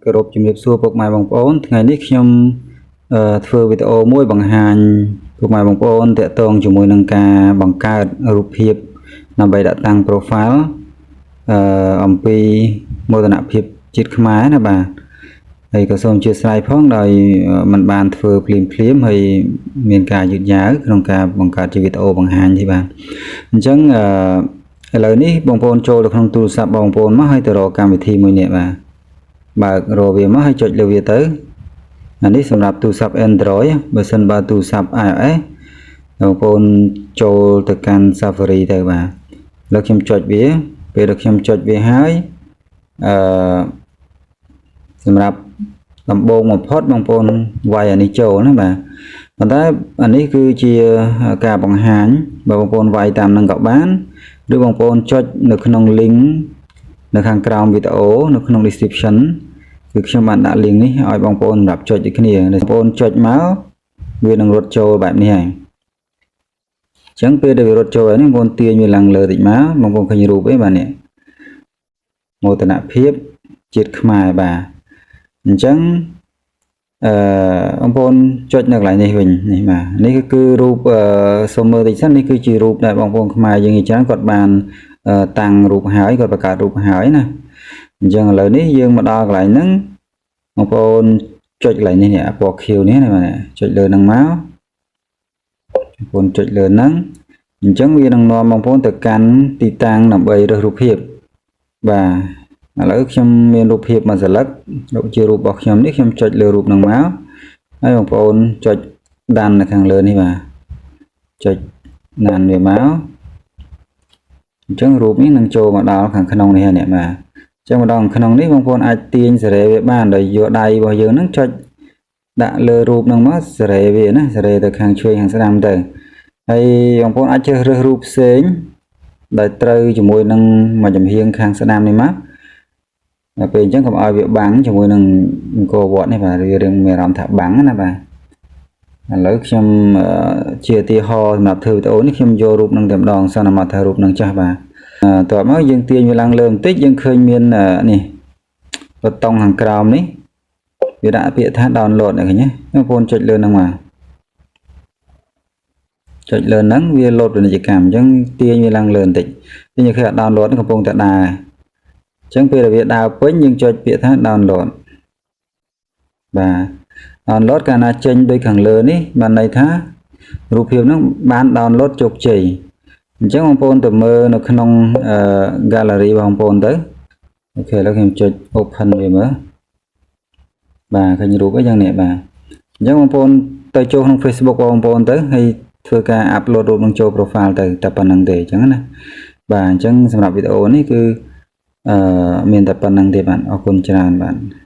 គោរពជំរាបសួរពុកម៉ែបងប្អូនថ្ងៃនេះខ្ញុំធ្វើវីដេអូមួយបង្ហាញពុកម៉ែបងប្អូនតាក់ទងជាមួយនឹងការបង្កើតរូបភាពដើម្បីដាក់តាំង profile អំពីមោទនភាពជាតិខ្មែរណាបាទហើយក៏សូមអធ្យាស្រ័យផងដោយមិនបានធ្វើភ្លាមភ្លាមហើយមានការយឺតយ៉ាវក្នុងការបង្កើតជាវីដេអូបង្ហាញទេបាទអញ្ចឹងឥឡូវនេះបងប្អូនចូលទៅក្នុងទូរស័ព្ទបងប្អូនមកហើយទៅរកកម្មវិធីមួយនេះបាទបើករកវាមកហើយចុចលើវាទៅអានេះសម្រាប់ទូរស័ព្ទ Android បើសិនបើទូរស័ព្ទ iOS បងប្អូនចូលទៅកាន់ Safari ទៅបាទឥឡូវខ្ញុំចុចវាពេលដែលខ្ញុំចុចវាហើយអឺសម្រាប់ដំបូងបំផុតបងប្អូនវាយអានេះចូលណាបាទប៉ុន្តែអានេះគឺជាការបង្ហាញបើបងប្អូនវាយតាមនឹងក៏បានឬបងប្អូនចុចនៅក្នុង link នៅខាងក្រោមវីដេអូនៅក្នុង description គឺខ្ញុំបានដាក់ link នេះឲ្យបងប្អូនសម្រាប់ចុចដូចគ្នាបងប្អូនចុចមកវានឹងរត់ចូលបែបនេះហើយអញ្ចឹងពេលដែលវារត់ចូលហើយនេះបងប្អូនទាញវាឡើងលើតិចមកបងប្អូនឃើញរូបអីបាទនេះមោទនភាពជាតិខ្មែរបាទអញ្ចឹងអឺបងប្អូនចុចនៅកន្លែងនេះវិញនេះបាទនេះគឺរូបសូមមើលតិចសិននេះគឺជារូបដែលបងប្អូនខ្មែរយើងជាច្រើនគាត់បានតាំងរូបហើយគាត់បង្កើតរូបហើយណាអញ្ចឹងឥឡូវនេះយើងមកដល់កន្លែងហ្នឹងបងប្អូនចុចកន្លែងនេះនេះពណ៌ខៀវនេះណាបាទចុចលើហ្នឹងមកបងប្អូនចុចលើហ្នឹងអញ្ចឹងវានឹងនាំបងប្អូនទៅកាន់ទីតាំងដើម្បីរើសរូបភាពបាទឥឡូវខ្ញុំមានរូបភាពមួយសន្លឹករូបជារូបរបស់ខ្ញុំនេះខ្ញុំចុចលើរូបហ្នឹងមកហើយបងប្អូនចុច done នៅខាងលើនេះបាទចុច done វាមកអញ្ចឹងរូបនេះនឹងចូលមកដល់ខាងក្នុងនេះហើយនេះបាទអញ្ចឹងមកដល់ក្នុងនេះបងប្អូនអាចទាញសេរីវាបានដោយយកដៃរបស់យើងហ្នឹងចុចដាក់លើរូបហ្នឹងមកសេរីវាណាសេរីទៅខាងឆ្វេងខាងស្ដាំទៅហើយបងប្អូនអាចជ្រើសរើសរូបផ្សេងដែលត្រូវជាមួយនឹងមួយចំហៀងខាងស្ដាំនេះមកដល់ពេលអញ្ចឹងកុំឲ្យវាបាំងជាមួយនឹងអង្គរវត្តនេះបាទវារឿងមានអារម្មណ៍ថាបាំងណាបាទឥឡូវខ្ញុំជាឧទាហរណ៍សម្រាប់ធ្វើវីដេអូនេះខ្ញុំយករូបនឹងតែម្ដងសន្មតថារូបនឹងចាស់បាទតោះមកយើងទាញវាឡើងលើបន្តិចយើងឃើញមាននេះប៊ូតុងខាងក្រោមនេះវាដាក់ពាក្យថា download នេះឃើញទេបងប្អូនចុចលើហ្នឹងមកចុចលើហ្នឹងវាលោតពាណិជ្ជកម្មអញ្ចឹងទាញវាឡើងលើបន្តិចយើងឃើញ download កំពុងតែដើរអញ្ចឹងពេលដែលវាដើរពេញយើងចុចពាក្យថា download បាទ download កាលណាចេញដូចខាងលើនេះបានន័យថារូបភាពហ្នឹងបាន download ជោគជ័យអញ្ចឹងបងប្អូនទៅមើលនៅក្នុង gallery របស់បងប្អូនទៅOK ឥឡូវខ្ញុំចុច open វាមើលបាទឃើញរូបអីយ៉ាងនេះបាទអញ្ចឹងបងប្អូនទៅចូលក្នុង Facebook របស់បងប្អូនទៅហើយធ្វើការ upload រូបនឹងចូល profile ទៅតែប៉ុណ្ណឹងទេអញ្ចឹងណាបាទអញ្ចឹងសម្រាប់វីដេអូនេះគឺអឺមានតែប៉ុណ្ណឹងទេបាទអរគុណច្រើនបាទ។